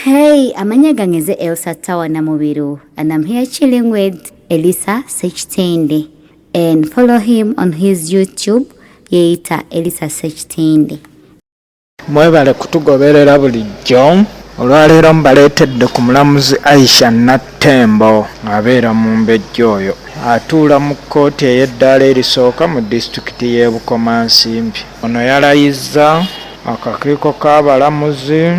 Hey, amanya gange nze Elsa Tawa Namubiru and I'm here chilling with Elisa Sekitende and follow him on his YouTube yeyita Elisa Sekitende. Mwebale kutugoberera bulijjo. Olwaleero mbaleetedde ku mulamuzi Aisha Nattembo abeera Mumbejja oyo atuula mu kkooti ey'eddaala erisooka mu disitulikiti y'e Bukomansimbi. Ono yalayizza akakiiko k'abalamuzi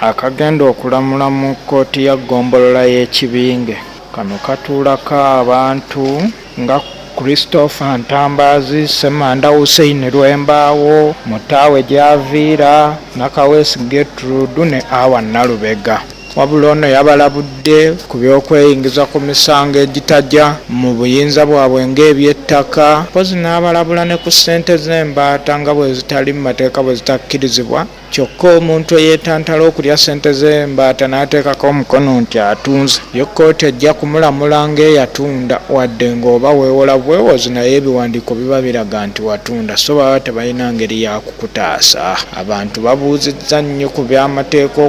akagenda okulamula mu kkooti ya ggombolola y'e Kibinge. Kano katuulako abantu nga Christopher Ntambaazi, Ssemanda Hussein Lwembaawo, Mutaawe Gyaviira, Nakaweesi Gertrude ne Awa Nalubega. Wabula ono yabalabudde ku by'okweyingiza ku misango egitagya mu buyinza bwabwe ng'ebyettaka, mpozzi n'abalabula ne ku ssente z'embaata nga bwe zitali mu mateeka bwe zitakkirizibwa. Kyokka omuntu eyeetantala okulya ssente z'embaata n'ateekako omukono nti atunze, yo kkooti ejja kumulamula ng'eyatunda wadde ng'oba weewola bwewozi naye ebiwandiiko biba biraga nti watunda so baba tebalina ngeri ya kukutaasa. Abantu babuuzizza nnyo ku by'amateeka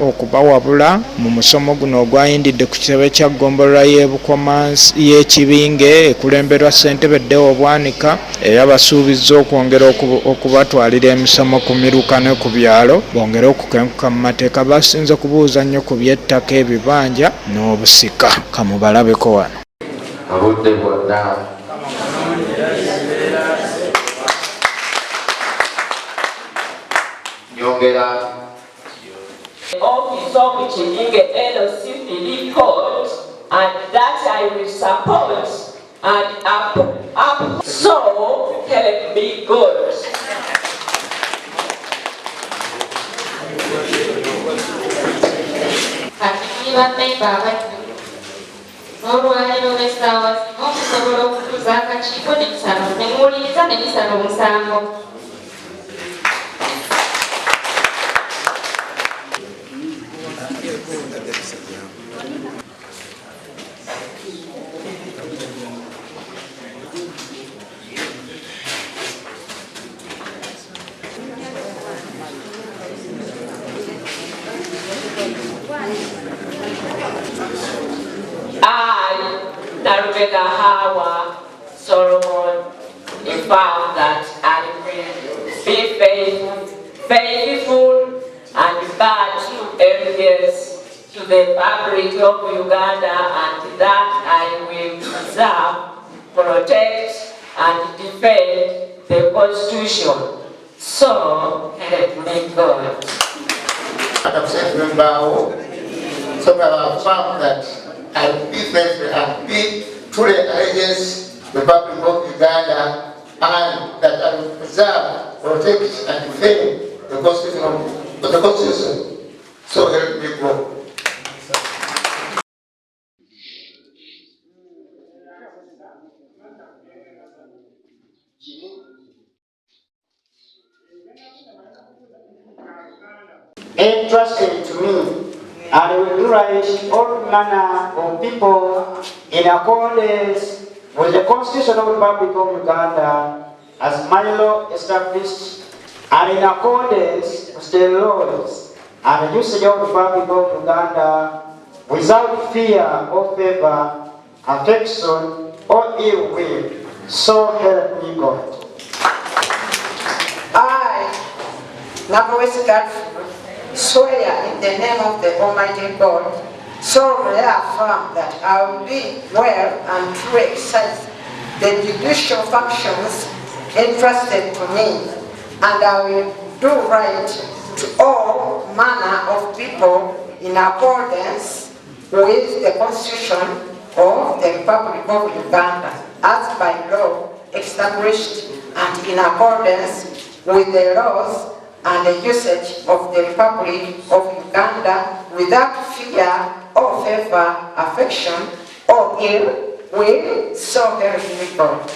okubawabula mu musomo guno ogwayindidde ku kitebe kya ggombolola y'e Bukomansi y'e Kibinge ekulemberwa ssentebe Deo Bwanika. Era basuubizza okwongera okubatwalira emisomo ku miruka ne ku byalo bongere okukenkuka mu mateeka. Basinze kubuuza nnyo ku by'ettaka, ebibanja n'obusika. Kamubalabeko wano. Obudde bwonna nyongera Office of Kibinge LC Court and that I will support and up, up, so help me God. Kati muli bammemba abajjuvu n'olwaleero lw'essaawa zino musobola okutuuza akakiiko ne musala ne muwuliriza ne musala omusango. I, Nalubega Hawa Solomon, affirm that I will be faithful and bear true allegiance to the Republic of Uganda and that I will preserve, protect, and defend the Constitution. So help me God. So I affirm that I will be faithful and be truly allegiance to the Republic of Uganda and that I will preserve, protect, and defend the Constitution. The Constitution. So help me God. Entrusted to me, and will do right all manner of people in accordance with the Constitution of the Republic of Uganda as my law established, and in accordance with the laws and the usage of the Republic of Uganda, without fear or favor, affection, or ill will. So help me God. I, Nabowesi Godfrey, swear in the name of the Almighty God, solemnly affirm that I will be well and truly exercise the judicial functions entrusted to me, and I will do right to all manner of people in accordance with the Constitution of the Republic of Uganda, as by law established and in accordance with the laws and the usage of the Republic of Uganda, without fear or favor, affection, or ill will, so help me God.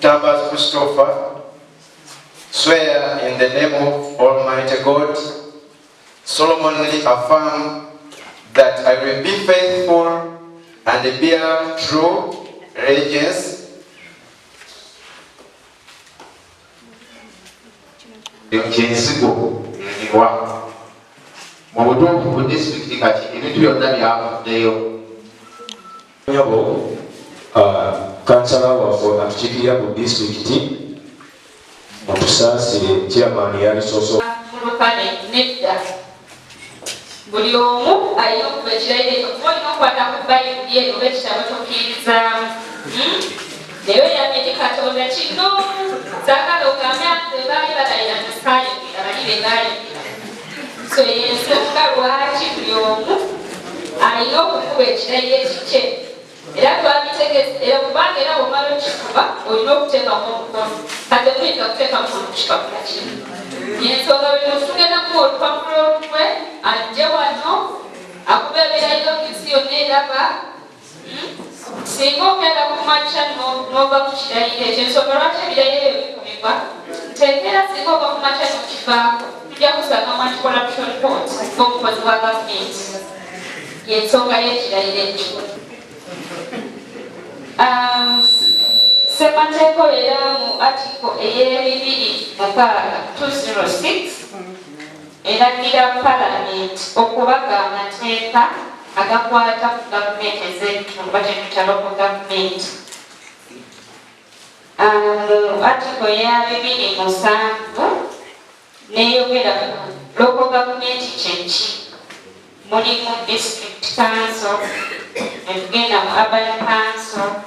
Lutambazi Christopher, swear in the name of Almighty God, solemnly affirm that I will be faithful and bear true allegiance Kyensigo eriwa mu butuufu ku disitulikiti kati ebintu byonna byavuddeyo. Nyabo kansala waffe atukiikirira ku disitulikiti, mutusaasire, chairman yalisoose. Mulukane nedda, buli omu alina okuba ekirayiro ekyo, kuba olina okukwata ku Bayibuli eno oba ekitabo kyokkirizaamu. Naye oyamye eri Katonda kino, saagala ogambe ati bwe baali balayira tesaayogera, bali be baayogera. So yensonga lwaki buli omu alina okukuba ekirayiro ekikye, era twabitegese era, kubanga era bwomala okikuba olina okuteekamu omukono. Kati omuyinza kuteeka mukono ku kipapula kino. Yensonga buli muntu tugenda kuwa olupapula olulwe, ajje wano akuba ebirayiro ng'ensi yonna eraba. Singa ogenda ku makya n'ova ku kirayiro ekyo, ensonga lwaki ebirayiro ebyo bikubibwa nteekera, singa ova ku makya n'okivaako, tujja kusanga mu Anti-Corruption Court ng'omukozi wa gavumenti. Yensonga y'ekirayiro ekyo. Ssemateeka era mu article ey'ebibiri mukaaga, 206, eragira Palamenti okubaga amateeka agakwata ku gavumenti ez'ebitundu, bakyetuyita local government. Mu article eya 27 neyogera ku local government kyeki. Mulimu district council, netugenda mu urban council,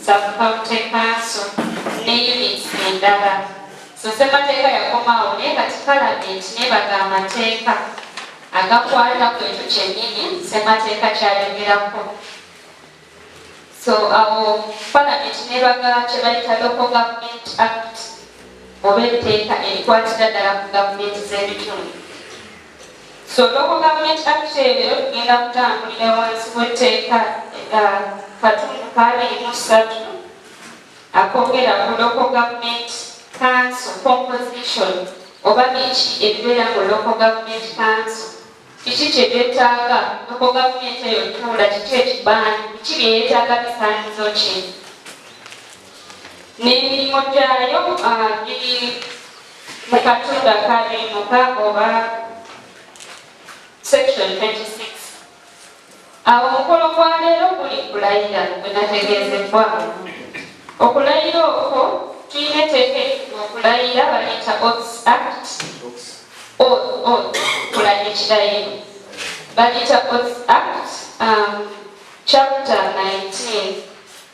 sub-county council ne units endala. So ssemateeka yakomaawo, naye kati Palamenti nebaga amateeka agakwata ku ekyo kyennyini ssemateeka kyayogerako. So awo Palamenti nebaga kye bayita Local Government Act, oba etteeka erikwatira ddala ku gavumenti z'ebitundu. So Local Government Act eyo tugenda kutambulira wansi w'etteeka katundu ka 23 akongera ku local government council composition, oba biki ebibeera mu local government council, kiki kye beetaaga local government eyo tuula, kiki ekibaani, biki bye yeetaaga, bisaanyizo ki n'emirimu gyayo. Giri mu katundu aka 26 oba section 26. Awo omukolo gwa leero guli kulayira gwe nategeezebbwa. Okulayira okwo tulina etteeka erifuga okulayira, baliyita Oaths Act. Oath, oath, kulayira ekirayiro, baliyita Oaths Act, chapter 19,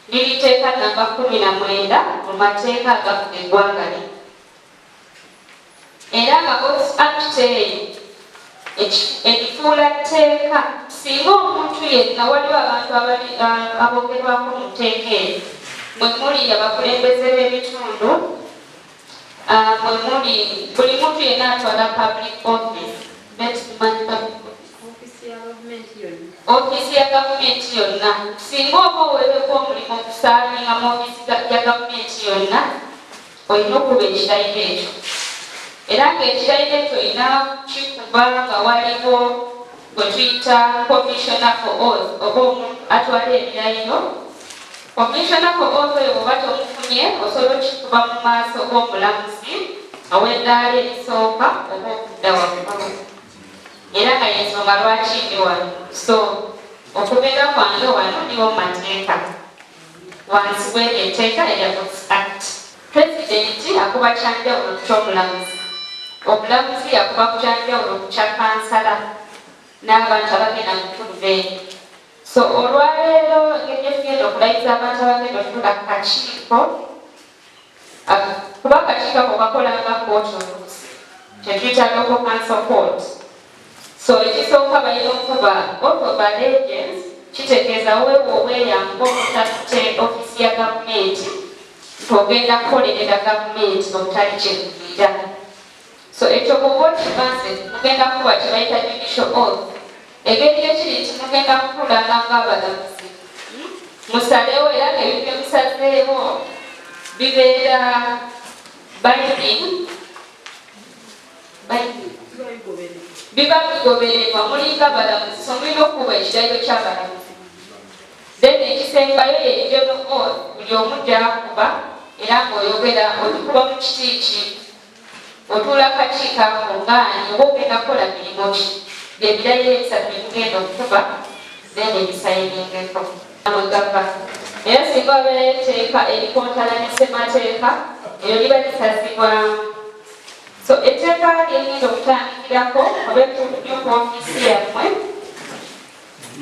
liriteeka namba 19 mu mateeka agafuga eggwanga lino. Era nga Oaths Act eyo ekifuula tteeka singa omuntu yenna, waliwo abantu aboogerwako mu tteeka eryo, mwe muli abakulembeze b'ebitundu, mwe muli buli muntu yenna atwala public office. Betimanyi public ofiisi ya gavumenti yonna, singa oba oweebweko omulimu okusaavinga mu ofiisi ya gavumenti yonna, olina okuba ekirayiro ekyo. Era ng'ekirayiro ekyo olina kikuba nga waliwo gwe tuyita commissioner for oath, oba omuntu atwala ebirayiro. Commissioner for oath oyo bw'oba tomufunye, osobola okikuba mu maaso g'omulamuzi ow'eddaala erisooka oba okudda waggulu. Era nga yensonga lwaki ndi wano. So okubeera kwange wano, ndiwo mu mateeka wansi w'eryo etteeka erya Oaths Act. Pulezidenti akuba kyanjawulo ku ky'omulamuzi, omulamuzi yakuba ku kyanjawulo ku kya kansala n'abantu abagenda mu bitundu beeno. So olwaleero engeri gyetugenda okulayiza abantu abagenda okutuula ku kakiiko, kuba akakiiko ako kakola nga kooti oluusi, kyetuyita local council court. So ekisooka balina okuba oath of allegiance, kitegeeza weewa obweyamu ng'omuntu ofiisi ya gavumenti nti ogenda kukolerera gavumenti obutali kyekuviira. So ekyo bw'oba okimaze, mugenda kuba kye bayita judicial oath. Engeri ekiri nti mugenda kutuulanga ng'abalamuzi, musalewo, era ng'ebintu bye musazeewo. Bibeera binding, binding. Biba bigobererwa, mulinga balamuzi, so mulina okukuba ekirayiro ky'abalamuzi. Then ekisembayo ye general oath, buli omu gy'akuba era ng'oyogera ogikuba mu kiti ki, otuula kakiiko ako ng'ani, oba ogenda kukola mirimu ki. Bye birayiro ebisatu bye mugenda okukuba, then ebisayiningeko mwegava. Era singa wabeerayo etteeka erikontana ne ssemateeka, eryo liba lisazibwamu. So etteeka lyengenda okutandikirako oba ekkulu nnyo ku ofiisi yammwe,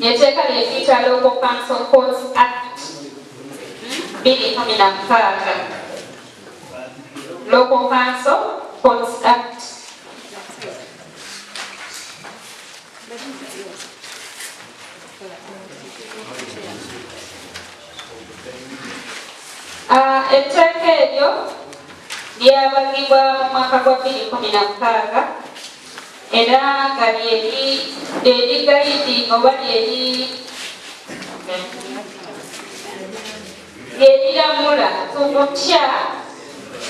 etteeka lyetuyita Local Council Courts Act 2016. Local Council Courts Act. Etteeka eryo lyabagibwa mu mwaka gwa 2016, era nga lyerigayidi oba lyeriramula ku butya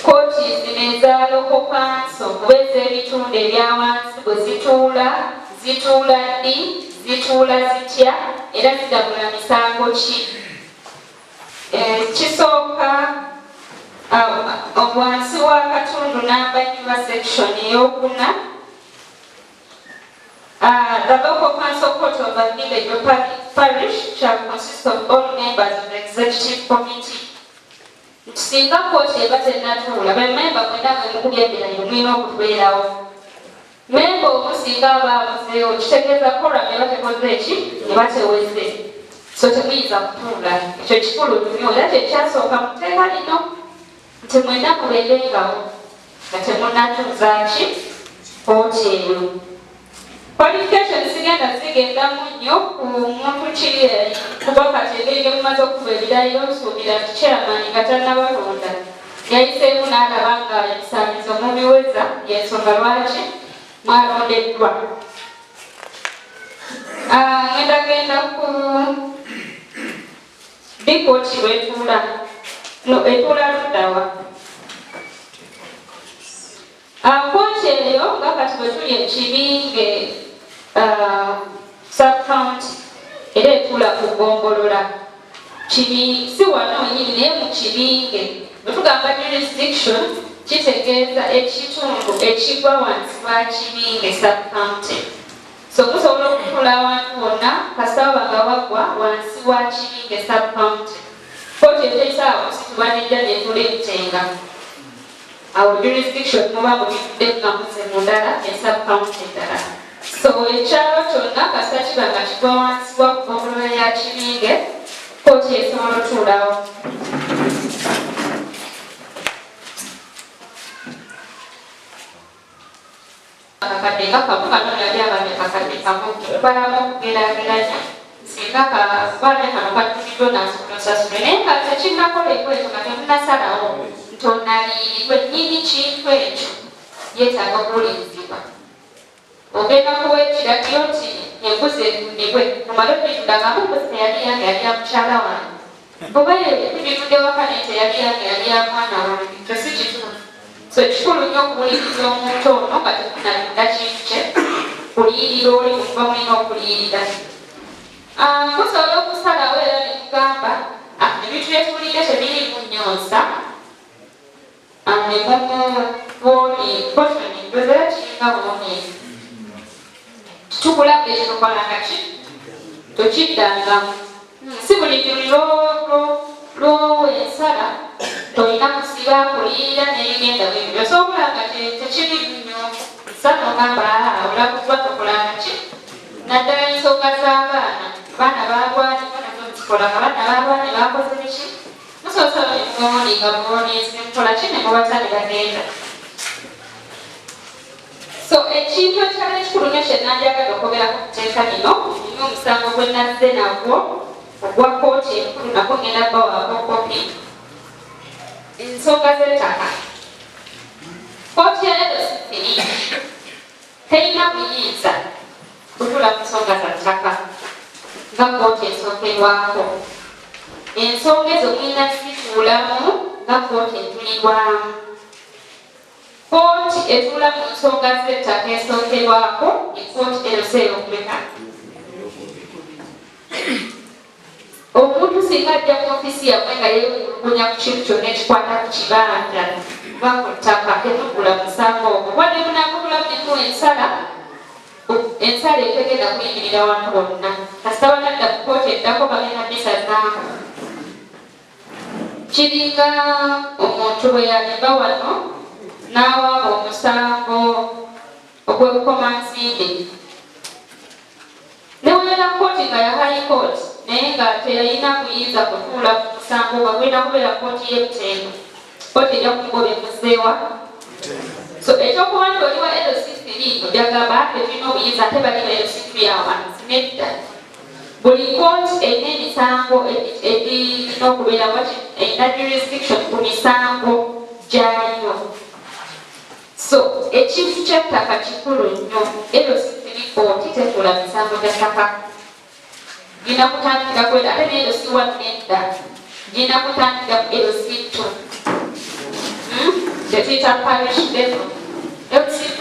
kkooti zino eza local council oba ez'ebitundu ebya wansi bwe zituula, zituula ddi, zituula zitya, era zidabula misango ki. Kisooka wansi wa katundu namba nyuma section ey'okuna. The local council court of a village or parish shall consist of all members of the executive committee. Singa kkooti eba tennatuula, bamemba mwena mwe mukubye ebirayiro mulina okubeerawo. Memba omu singa aba abuzeewo, kitegeeza quorum eba tekoze eki, eba teweze. So temuyinza kutuula. Ekyo kikulu nnyo era kye kyasooka mu tteeka lino nti mwena mubeerengawo nga temunnatuuza ki kkooti eyo. Qualification sigenda zigendamu nnyo ku muntu kiri, kuba kati engeri gye mumaze okukuba ebirayiro, nsuubira nti chairman nga tannabalonda yayiseemu n'alaba nga ebisaanyizo mubiweza, y'ensonga lwaki mwalondeddwa. Ngenda genda ku ddi kkooti lw'etuula, no etuula luddawa? Kkooti eyo nga kati bwe tuli e Kibinge sub-county, era etuula ku ggombolola si wano wennyini naye mu Kibinge. Bwe tugamba jurisdiction, kitegeeza ekitundu ekigwa wansi wa Kibinge sub-county. So musobola okutuula awantu wonna kasita waba nga wagwa wansi wa Kibinge sub-county. Kkooti eteesobola kusitulwa n'ejja n'etuula e Butenga. Awo jurisdiction muba mugitudde nga muzze mu ndala e sub-county endala. So ekyalo kyonna kasita kiba nga kigwa wansi wa ggombolola ya Kibinge, kkooti esobola otuulawo. Akakadde nga kamu kano yali abadde kakadde kamu, balamu okugeraageranya singa kabanja kano katuukiddwa n'asobola osasula, naye nga tekinnakolebwa ekyo, nga temunnasalawo nti onaliyirirwe nnyini kintu ekyo, yeetaaga okuwulirizibwa. Ogenda kuwa ekiragiro nti embuzi etundibwe, omale ogitunda gambe embuzi teyali yange, yali ya mukyala wange, oba tugitudde waka naye teyali yange, yali ya mwana wange. Ekyo si kituufu. So kikulu nnyo okuwuliriza omuntu ono nga temunnatunda kintu kye, kuliyirira oli kuba mulina okuliyirira. Musobola okusalawo era ne mugamba ebintu bye tuwulidde tebiriimu nnyo nsa, ne mumuwooni caution, ndowooza era kiringa warning, tukulabula ekyo tokolanga ki, tokiddangamu. Si buli lwowa ensala tolina kusiba kuliyirira n'ebigenda bwebyo. Osobola nga tekiri nnyo nsa n'ogamba olabuddwa tokolanga ki, naddala ensonga z'abaana. Abaana balwanye nazo muzikola, abaana balwanye bakoze biki, musobola ne muwoninga buwonizi ne mukola ki ne mubata ne bagenda. So ekintu ekirala ekikulu nnyo kye nandyagadde okwogerako ku tteeka lino, nina omusango gwe nazze nagwo ogwa kkooti enkulu, nagwo ngenda kubawaako kopi. Ensonga z'ettaka, kkooti ya LC3 terina buyinza kutuula ku nsonga za ttaka nga kkooti esookerwako. Ensonga ezo mulina zituulamu. nga kkooti ejulirwamu. Kkooti etuula mu nsonga z'ettaka esookerwako ye kkooti LC ey'okumeka? Omuntu singa ajja mu ofiisi yammwe nga yeemulugunya ku kintu kyonna ekikwata ku kibanja oba ku ttaka, temuggula musango ogwo. Wadde munaagugulamu ne muwa ensala, ensala etegenda kuyimirira wantu wonna. Kasita banadda ku kkooti eddako bagenda bisazaamu. Kiringa omuntu bwe yaliba wano n'awaaba omusango ogw'ebukomansimbi. Ne bw'ebeera kkooti nga ya High Court naye nga teyalina buyinza kutuula ku musango nga gulina kubeera kkooti y'e Butembo, kkooti ejja kumugoba emuzze wa? So ekyokuba nti oli wa LC3 ojja gamba ffe tulina obuyinza ate bali ba LC2 ya wansi, nedda. Buli kkooti erina emisango egirina okubeera erina jurisdiction ku misango gyayo. So ekintu ky'ettaka kikulu nnyo. LC3 kooti tetuula misango gya ttaka. Gina kutandikira ku ate ne LC1 nedda. Gina kutandikira ku LC2. Gye tuyita parish level. LC2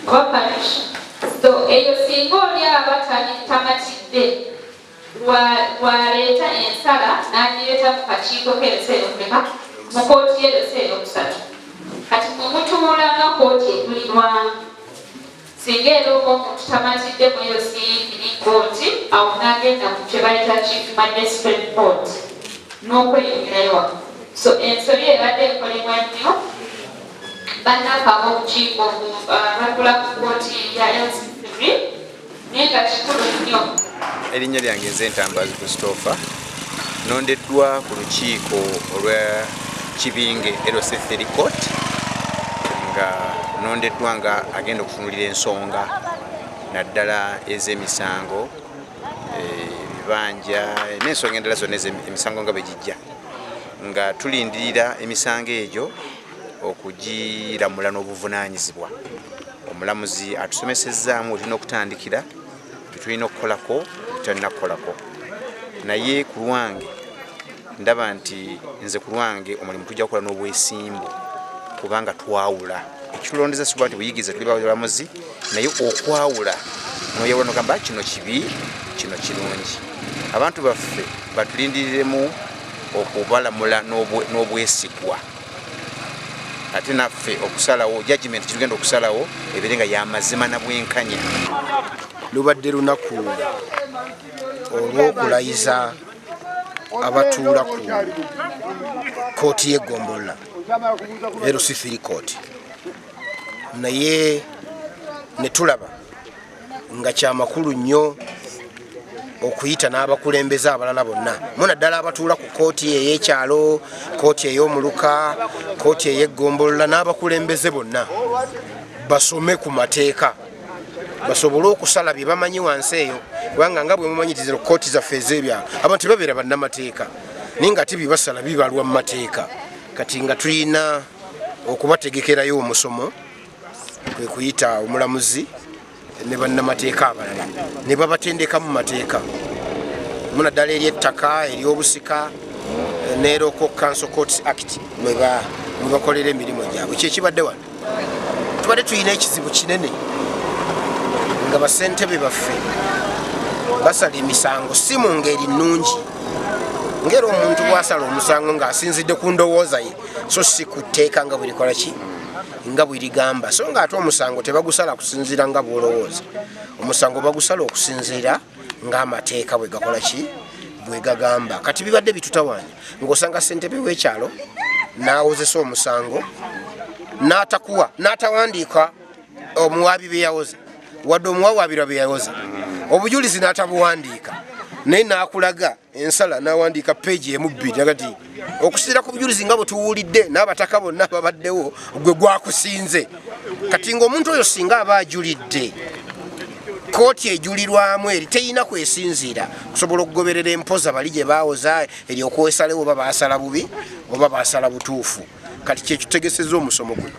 oba parish. So eyo singa oli aba tamatidde lwaleeta ensala n'agireeta mu kakiiko k'ensi eyokumeka mu kkooti y'ensi eyokusatu. Kati mwe mutuula nga kkooti ejulirwamu. Singa era oba omuntu tamatidde mu LC3 kkooti, awo n'agenda ku kye bayita Chief Magistrate Court n'okweyongerayo waggulu. So ensobi ebadde ekolebwa nnyo bannaffe ab'obukiiko batuula ku kkooti ya LC3 naye nga kikulu nnyo. Erinnya lyange nze Ntambazi Christopher, nondeddwa ku lukiiko olwa Kibinge LC3 Court nga nondeddwa nga agenda okutunulira ensonga naddala ez'emisango, ebibanja n'ensonga endala zonna emisango nga bwe gijja, nga tulindirira emisango egyo okugiramula n'obuvunaanyizibwa. Omulamuzi atusomesezzaamu wetulina okutandikira, byetulina okukolako, byetutalina kukolako. Naye ku lwange ndaba nti nze ku lwange omulimu tujja kukola n'obwesimbu, kubanga twawula ekitulondeza si kuba nti buyigize tuli balamuzi, naye okwawula noyawula nogamba kino kibi, kino kirungi. Abantu baffe batulindiriremu okubalamula n'obwesigwa, ate naffe okusalawo judgment kitugenda okusalawo ebeere nga yamazima na bwenkanya. Lubadde lunaku olw'okulayiza abatuula ku kkooti y'eggombolola LC3 court, naye ne tulaba nga kyamakulu nnyo okuyita n'abakulembeze abalala bonna, mu naddala abatuula ku kkooti ey'ekyalo, kkooti ey'omuluka, kkooti ey'eggombolola, n'abakulembeze bonna basome ku mateeka basobole okusala bye bamanyi wansi eyo, kubanga nga bwe mumanyi nti zino kkooti zaffe ez'ebyalo abantu tebabeera bannamateeka, naye nga ate bye basala bibalwa mu mateeka. Kati nga tulina okubategekerayo omusomo, kwe kuyita omulamuzi ne bannamateeka abalala ne babatendeka mu mateeka, mu naddala ery'ettaka, ery'obusika ne Local Council Courts Act mwe bakolera emirimu gyabwe. Kyekibadde wano. Tubadde tulina ekizibu kinene nga basentebe baffe basala emisango si mu ngeri nnungi, ng'era omuntu bw'asala omusango ng'asinzidde ku ndowooza ye so si ku tteeka nga bwe likola ki nga bwe ligamba. So nga ate omusango tebagusala kusinziira nga bw'olowooza, omusango bagusala okusinziira ng'amateeka bwe gakola ki bwe gagamba. Kati bibadde bitutawaanya ng'osanga ssentebe w'ekyalo n'awozesa omusango n'atakuwa n'atawandiika omuwaabi bye yawoza, wadde omuwawaabirwa bye yawoza, obujulizi n'atabuwandiika, naye n'akulaga ensala n'awandiika peegi emu bbiri nagati okusinziira ku bujulizi nga bwe tuwulidde n'abataka bonna babaddewo gwe gwakusinze. Kati ng'omuntu oyo singa aba ajulidde, kooti ejulirwamu eri teyina kwesinziira kusobola okugoberera empoza bali gye baawoza eri okwesalewo oba baasala bubi oba baasala butuufu. Kati kyekitutegesezza omusomo guno.